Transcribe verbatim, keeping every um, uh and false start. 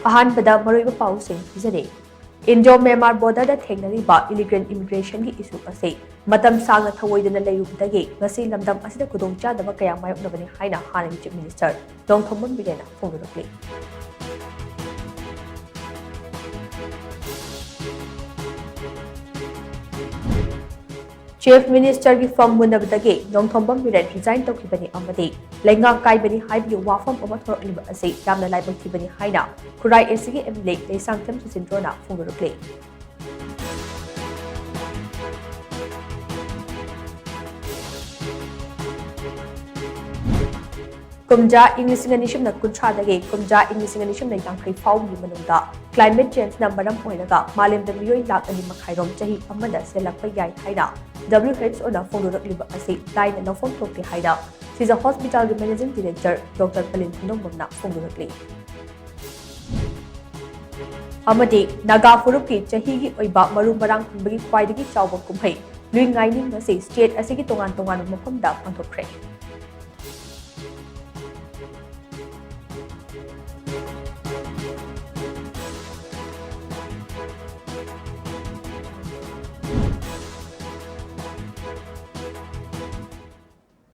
ꯑꯍꯥꯟꯕꯗ ꯃꯔꯨꯑꯣꯏꯕ ꯄꯥꯎꯁꯤꯡ ꯄꯤꯖꯔꯤ꯫ ꯏꯟꯗꯣ ꯃ꯭ꯌꯥꯟꯃꯥꯔ ꯕꯣꯔꯗꯔꯗ ꯊꯦꯡꯅꯔꯤꯕ ꯏꯂꯤꯒꯦꯜ ꯏꯃꯤꯒ꯭ꯔꯦꯁꯟꯒꯤ ꯏꯁꯨ ꯑꯁꯤ ꯃꯇꯝ ꯁꯥꯡꯅ ꯊꯧꯑꯣꯏꯗꯅ ꯂꯩꯔꯨꯕꯗꯒꯤ ꯉꯁꯤ ꯂꯝꯗꯝ ꯑꯁꯤꯗ ꯈꯨꯗꯣꯡꯆꯥꯗꯕ ꯀꯌꯥ ꯃꯥꯌꯣꯛꯅꯕꯅꯤ ꯍꯥꯏꯅ ꯍꯥꯟꯅꯒꯤ ꯆꯤꯐ ꯃꯤꯅꯤꯁꯇꯔ ꯅꯣꯡꯊꯣꯝꯕꯝ ꯕꯤꯔꯦꯟꯅ ꯐꯣꯡꯗꯣꯔꯛꯂꯤ꯫ ꯆꯤꯐ ꯃꯤꯅꯤꯁꯇꯔꯒꯤ ꯐꯝ ꯃꯨꯟꯅꯕꯗꯒꯤ ꯅꯣꯡꯊꯣꯝꯕꯝ ꯕꯤꯔꯦꯟ ꯔꯤꯖꯥꯏꯟ ꯇꯧꯈꯤꯕꯅꯤ ꯑꯃꯗꯤ ꯂꯩꯉꯥꯛ ꯀꯥꯏꯕꯅꯤ ꯍꯥꯏꯕꯒꯤ ꯋꯥꯐꯝ ꯑꯃ ꯊꯣꯔꯛꯂꯤꯕ ꯑꯁꯤ ꯌꯥꯝꯅ ꯂꯥꯏꯕꯛ ꯊꯤꯕꯅꯤ ꯍꯥꯏꯅ ꯈꯨꯔꯥꯏ ꯑꯦꯁ ꯁꯤꯒꯤ ꯑꯦꯝ ꯑꯦꯜ ꯑꯦ ꯂꯩꯁꯥꯡꯊꯦꯝ ꯁꯨꯁꯤꯟꯗ꯭ꯔꯣꯅ ꯐꯣꯡꯗꯣꯔꯛꯂꯤ꯫ ꯀꯨꯝꯖꯥ ꯏꯪ ꯂꯤꯁꯤꯡ ꯑꯅꯤ ꯁꯨꯞꯅ ꯀꯨꯟꯊ꯭ꯔꯥꯗꯒꯤ ꯀꯨꯝꯖꯥ ꯏꯪ ꯂꯤꯁꯤꯡ ꯑꯅꯤ ꯁꯨꯞꯅ ꯌꯥꯡꯈꯩ ꯐꯥꯎꯕꯒꯤ ꯃꯅꯨꯡꯗ climate changeꯅ ꯃꯔꯝ ꯑꯣꯏꯔꯒ ꯃꯥꯂꯦꯝꯗ ꯃꯤꯑꯣꯏ ꯂꯥꯈ ꯑꯅꯤ ꯃꯈꯥꯏꯔꯣꯝ ꯆꯍꯤ ꯑꯃꯗ ꯁꯤꯍꯜꯂꯛꯄ ꯌꯥꯏ ꯍꯥꯏꯅ W H Oꯅ ꯐꯣꯡꯗꯣꯔꯛꯂꯤꯕ ꯑꯁꯤ ꯂꯥꯏꯅ ꯂꯧꯐꯝ ꯊꯣꯛꯇꯦ ꯍꯥꯏꯅ ꯁꯤꯖꯥ ꯍꯣꯁꯄꯤꯇꯥꯜꯒꯤ ꯃꯦꯅꯦꯖꯤꯡ ꯗꯤꯔꯦꯛꯇꯔ ꯗꯣꯛꯇꯔ ꯄꯂꯦꯟ ꯈꯨꯟꯗꯣꯡꯕꯝꯅ ꯐꯣꯡꯗꯣꯔꯛꯂꯤ꯫ ꯑꯃꯗꯤ ꯅꯥꯒꯥ ꯐꯨꯔꯨꯞꯀꯤ ꯆꯍꯤꯒꯤ ꯑꯣꯏꯕ ꯃꯔꯨ ꯃꯔꯥꯡ ꯍꯨꯟꯕꯒꯤ ꯈ꯭ꯋꯥꯏꯗꯒꯤ ꯆꯥꯎꯕ ꯀꯨꯝꯍꯩ ꯂꯨꯏ ꯉꯥꯏꯅꯤꯡ ꯑꯁꯤ ꯁ꯭ꯇꯦꯠ ꯑꯁꯤꯒꯤ ꯇꯣꯉꯥꯟ ꯇꯣꯉꯥꯟꯕ ꯃꯐꯝꯗ ꯄꯥꯡꯊꯣꯛꯈ꯭ꯔꯦ꯫